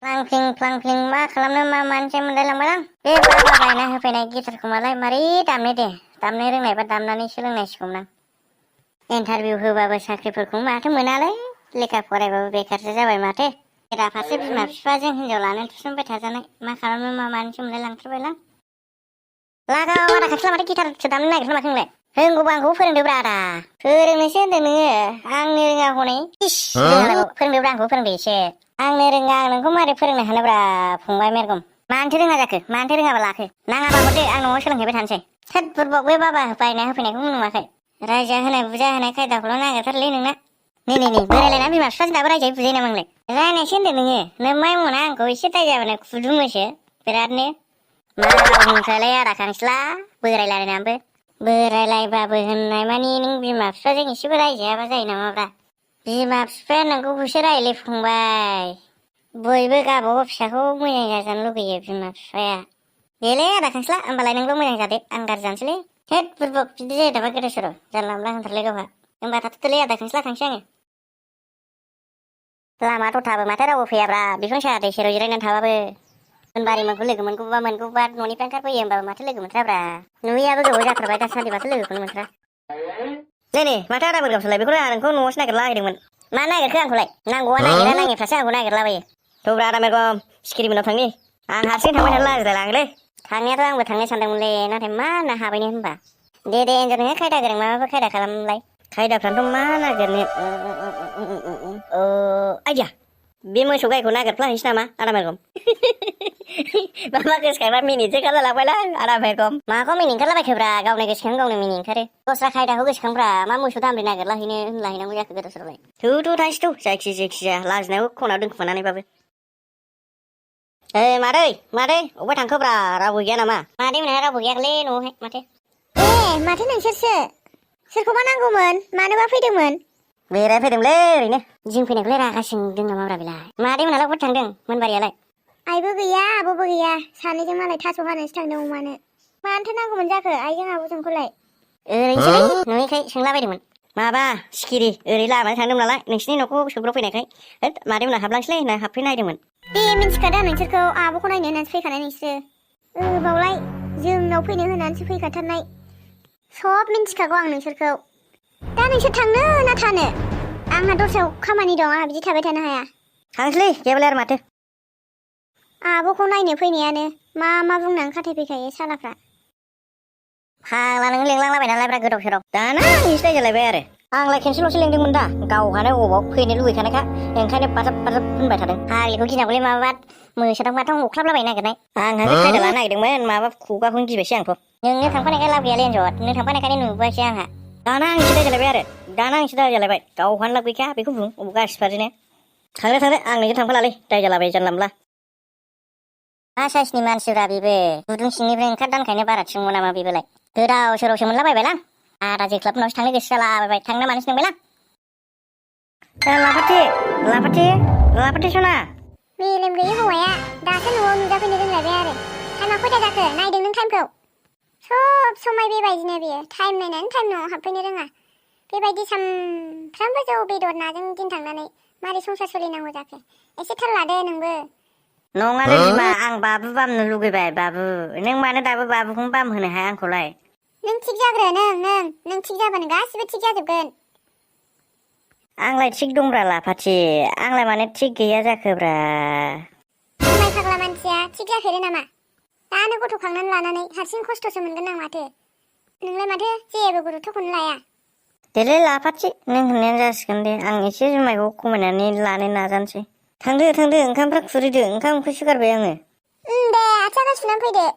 Plant प्लिं मा खालामनो मा मानोसै मोनलायलांबाय आं। बे बाबा बायना होफैनाय गिटारखौ मालाय मारै दामनो दे। दामनो रोंनायबा दामनानै सोलोंनांसिगौमोन आं। इन्टारभिउ होबाबो साख्रिफोरखौ माथो मोनालै। लेखा फरायबाबो बेखारसो जाबाय माथो। बेराफारसे बिमा बिफाजों हिनजाव लानो थुसोमबाय थाजानाय। मा खालामनो मा मानोसो मोनलाय लांथारबायलां। लागाव आदा खाथिला माथो गिटारसो दामनो नागिरखो माथो नोंलाय? रोंगौबा आंखौ फोरोंदोब्रा आदा। फोरोंनोसो होनदों नोङो। आंनो रोङा हनै। इस फोरोंदोब्रा आंखौ फोरोंदो एसे। आंनो रोङा आं नोंखौ मारै फोरोंनो हानोब्रा फंबाय मेरगम। मानोथो रोङा जाखो? मानोथो रोङाबा लाखो? नाङाबा हरदो आं न'आव सोलोंहैबाय थानोसै। थोद बुरबक बे बाबा बायना होफैनायखौ नुवाखै? रायजा होनाय बुजा होनाय खायदाखौल' नागिरथारलै नोंना। नै बोरायलायना बिमा बिफाजों दाबो रायजायै बुजायो नामा नोंलाय? रायनायसो होनदों नोङो। नोम्माय मना आंखौ एसे दाय जाबानो खुदुङोसो बिरादनो। मा राव बुंखोलाय आदा खांसिला बोरायलायनानैबो। बोरायलायबाबो होननाय मानि नों बिमा बिफाजों एसेबो रायजायाबा जायो नामाब्रा? बिमा बिफाया नोंखौसो रायोलै फंबाय। बयबो गावबागाव फिसाखौ मोजां जाजानो लुगैयो बिमा बिफाया। देलै आदा खांसिला होमबालाय नोंल' मोजां जादो आं गाज्रि जानोसैलै। हेद बुरबक बिदि जायो दाबा गोदाव सोराव जानला मोनला होनथारलै गावहा। होमबा थाथ'दोलै आदा खांसिला थांसै आङो। लामा दथाबो माथो रावबो फैयाब्रा बिफां साया दै सेराव जिरायनानै थाबाबो। होनबारि मोनखौ लोगो मोनगौबा न'निफ्राय ओंखारबोयो होमबाबो माथो लोगो मोनथाराब्रा। नुयैयाबो गोबाव जाथारबाय दासान्दि माथो लोगोखौनो मोनथारा। नै माथो आदा बोरगावसोलाय बेखौनो आं नोंखौ न'आवसो नागिरला हैदोंमोन। मा नागिरखो आंखौलाय? नांगौआ नागिरा नाङिफ्रासो आंखौ नागिरलाबायो। थौब्रा आदा मेरगम सिखिरि मोननाव थांनि। आं हारसिं थांबाय थानो लाजिलायलाङोलै। थांनायाथ' आंबो थांनो सानदोंमोनलै नाथाय मा ना हाबायनो होनबा। दे एन्जर नोङो खायदा गोरों माबाफोर खायदा खालामलाय। खायदाफ्रानोथ' मा नागिरनो आइदिया बे मोसौ गायखौ नागिरफ्लाहैनोसै नामा आदा मेरगम? माबा गोसोखांना मिनिनोसो ओंखारलायलांबायलां आदा मेरगम। माखौ मिनि ओंखारलाबायखोब्रा गावनो गोसोखां गावनो मिनि ओंखारो। दस्रा खायदाखौ गोसोखांब्रा मा मोसौ दामब्रि नागिरलाहैनो होनलाहैनांगौ जाखो गोदाव सोरावलाय। थौ थांसै थौ जायखिजाया लाजिनायखौ खनायाव दोनखुमानानैबाबो। मादै अबाय थांखोब्रा रावबो गैया नामा? मादै मोनहा रावबो गैयालै न'आवहाय माथो। माथो नोंसोरसो? सोरखौबा नांगौमोन? मानोबा फैदोंमोन? बेरायफैदोंलै ओरैनो। जों फैनायखौलाय रागा जोंदों नामाब्रा बेलाय? मादै मोनहालाय बहा थांदों मोनबारियालाय? आइबो गैया आब'बो गैया सानैजों मालाय थास' हानोसो थांदों अमानो। मानोथो नांगौमोन जाखो आइजों आब'जोंखौलाय? ओरैनोसोलै नुयैखाय सोंलाबायदोंमोन। माबा सिखिरि ओरै लामाजों थांदोंमोन नालाय नोंसिनि न'खौ सोंब्रबफैनायखाय होद मादै मोनहा हाबलांसैलै होनना हाबफैनो नायदोंमोन। दे मिन्थिखादों नोंसोरखौ आब'खौ नायनो होननानैसो फैखानाय नोंसोरो। बावलाय जोंनाव फैनो होननानैसो फैखाथारनाय। सब मिन्थिखागौ आं नोंसोरखौ। दा नोंसोर थांनो ना थानो? आंहा दस्रायाव खामानि दं आंहा बिदि थाबाय थानो हाया। थांसैलै गैयाबालाय आरो माथो। आब'खौ नायनो फैनायानो मा बुंनानै खाथायफैखायो सालाफ्रा। फाग्ला नों लेंलांलाबाय नालायब्रा गोदाव सोराव दाना आंनिसो दाय जालायबाय आरो। आंलाय खेनसेल'सो लेंदोंमोन दा गावहानो अबाव फैनो लुगैखानायखा ओंखायनो बाजाब होनबाय थादों। हालिखौ गिनांगौलै माबा मोसादां माथां अख्लाबलाबायनो नागिरनाय। आंहासो खायदा लानो नागिरदोंमोन माबा खुगाखौनो गिबायसै आंथ'। नोंनो थांफानायखाय लाब गैयालै एन्जर नों थांफानायखायनो नुबोआसै आंहा। दाना आंनिसो दाय जालायबाय आरो दाना आंनिसो दाय जालायबाय गावहानो लाब गैखाया बेखौ बुं अबाव गासिपादिनो। थांदो आं नोंजों थांफालालै दाय जालाबाय जानला मोनला। मा साइसनि मानसिब्रा बेबो गुदुं सिंनिफ्राय ओंखारदानखायनो बारा थिंगौ नामा बेबोलाय। गोदाव सोरावसो मोनलाबायबायलां। आदा जोख्लाबनावसो थांनो गोसो जालाबायबाय थांनो मानोसो नंबायलां। लाफाथि सना। मेलेम गैयै हौवाया दासो न'आव नुजाफैनो रोंलायबाय आरो। टाइमा खयथा जाखो नायदों नों टाइमखौ? सब समाय बेबायदिनो बियो टाइम नायनानै टाइम न'आव हाबफैनो रोङा। बेबायदि सामफ्रामबो जौ बेदर नाजों दिन थांनानै मारै संसार सोलिनांगौ जाखो? एसे थाल लादो नोंबो। नङालै बिमा आं बाबु बामनो लुगैबाय बाबु। नों मानो दाबो बाबुखौनो बाम होनो हाया आंखौलाय? नों थिग जाग्रो नों थिग जाबानो गासिबो थिग जाजोबगोन। आंलाय थिग दंब्रा लाफाथि आंलाय मानो थिग गैया जाखोब्रा? जुमाय फाग्ला मानसिया थिग जाफेरो नामा? दानो गथ' खांनानै लानानै हारसिं खस्थ'सो मोनगोन आं माथो। नोंलाय माथो जेबो गुरुत्थ'खौनो लाया। देलै लाफाथि नों होननायानो जासिगोन दे आं एसे जुमायखौ खमायनानै लानो नाजानोसै। थांदो ओंखामफ्रा खुरैदो ओंखाम ओंख्रिसो गारबाय आङो। दे आथिं आखाइ सुनानै फैदो।